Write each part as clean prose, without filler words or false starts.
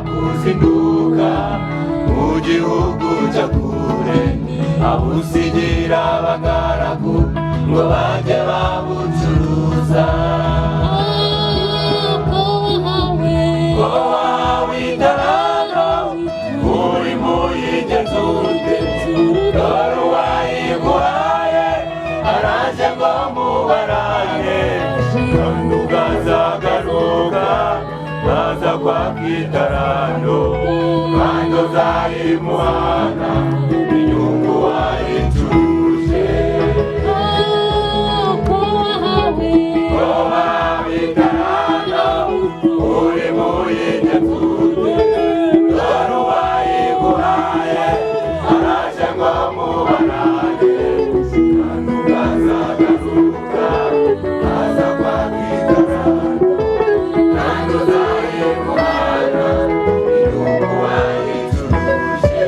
Kuzinduka mu gihugu cya kure, abusigira abagaragu ngo bajye babucuruza. Ko wahawe italanto uri muyigenzure, dore uwayiguhaye araje ngo mubarane, kandi ukazagaruka baza kwaka italanto, kandi uzayimuhana inyungu wayicuruje. Ko wahawe italanto uri muyigenzure, dore uwayiguhaye araje ngo mubarane, kandi ukazagaruka baza kwaka italanto, kandi uzayimuhana inyungu wayicuruje.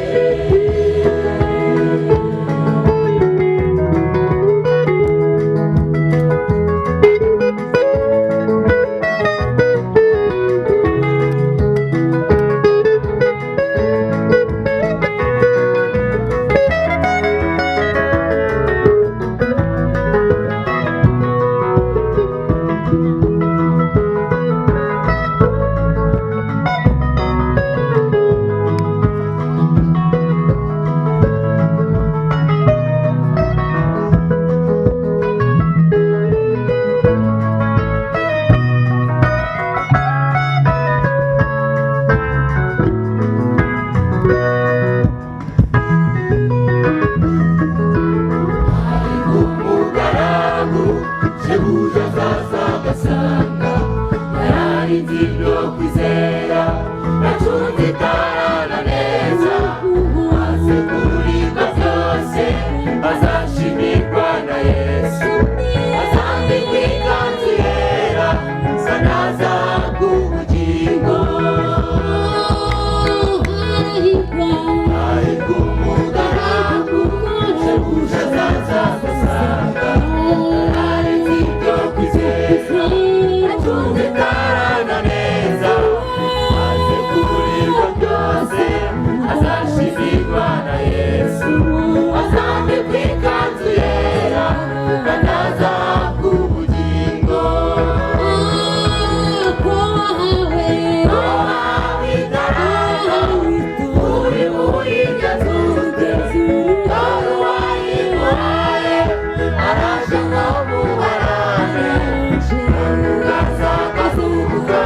Umugaragu shebuja azaza agasanga yararinze ibyo kwizera, yacunze itarana neza, asegurirwa byose, azashimirwa na Yesu, azambikwa ikanzu yera, sanazahabwa ubugingo. Ariko umugaragu shebuja azaza agasanga yararinze ibyo kwizera, acunze itarana neza, asegurirwa byose, azashimirwa na Yesu, azambikwa ikanzu yera, kandi azahabwa ubugingo. Ko wahawe italanto uri buyigenzure, dore uwayiguhaye araje ngo mubarane, kandi ukazagaruka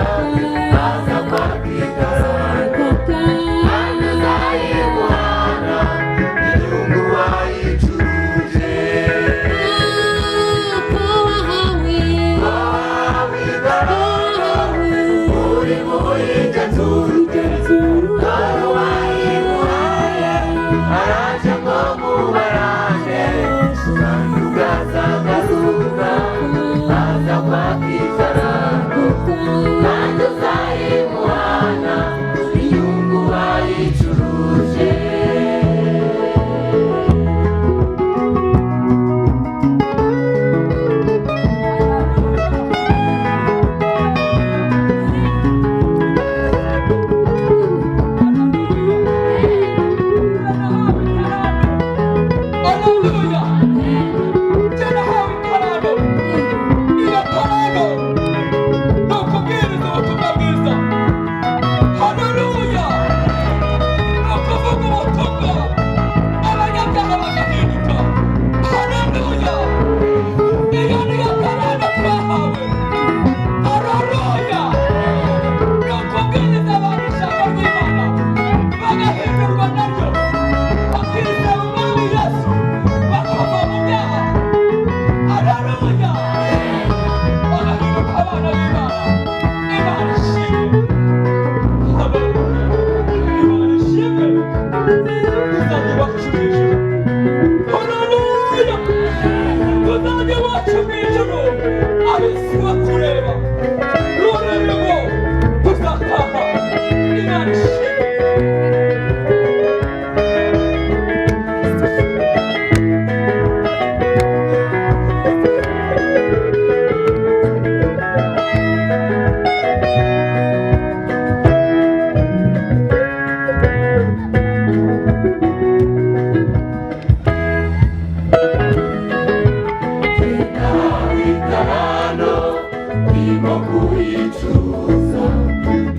kuyicuruza.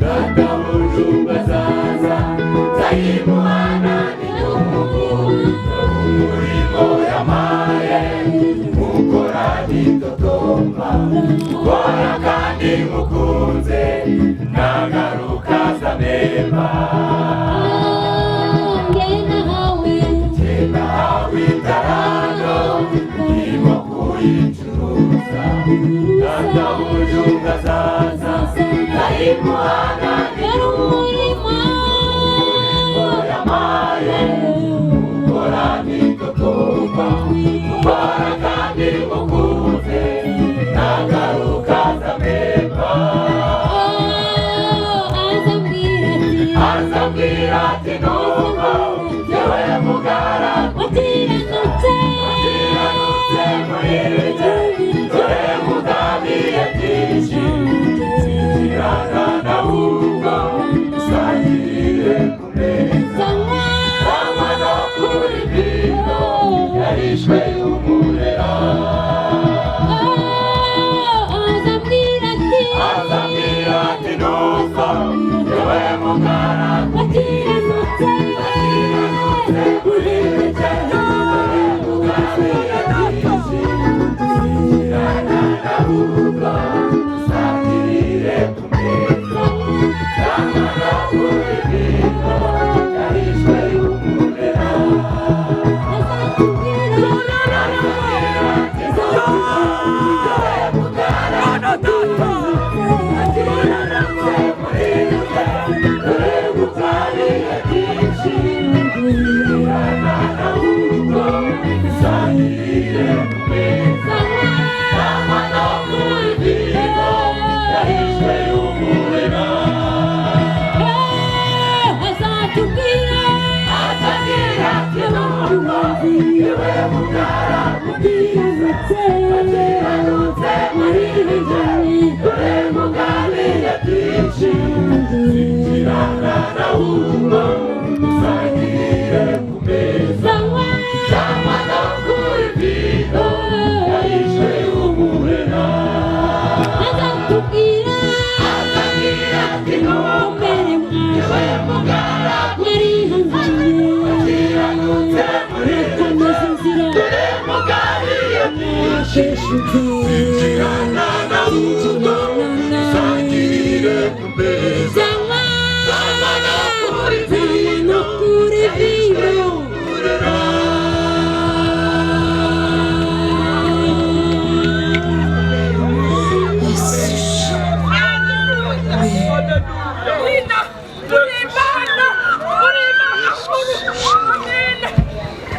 Databuja ubwo azaza, nzayimuhana n'inyungu. Umurimo yampaye mukora nitotomba, mukora kandi mukunze, nagaruka azamemba. Jye nahawe italanto, ndimo kuyicuruza. Databuja ubwo azaza, nzayimuhana n'inyungu. Umurimo yampaye mukora nitotomba, mukora kandi mukunze, nagaruka azamemba. Azambwira ati: "Nuko yewe mugaragu wakiranutse muri bike, dore mugabiye byinshi, injirana nawe ubwo usangirire ku meza, sanywa no kuri vino yarishwe y'umurera." Azambwira ati: "Nuko yewe mugaragu wakiranutse muri bike, dore mugabiye byinshi, injirana nawe ubwo usangirire ku meza, sanywa no kuri vino yarishwe y'umurera." Azambwira ati: "Nuko yewe mugaragu wakiranutse muri bike, dore mugabiye byinshi, injirana nawe ubwo usangirire ku meza, sanywa no kuri vino yarishwe y'umurera." Azambwira ati: "Nuko yewe mugaragu wakiranutse muri bike, dore mugabiye byinshi, injirana nawe ubwo usangirire ku meza, sanywa no kuri vino yarishwe y'umurera." Azambwira ati: "Nuko yewe mugaragu wakiranutse muri bike, dore mugabiye byinshi, injirana nawe ubwo usangirire ku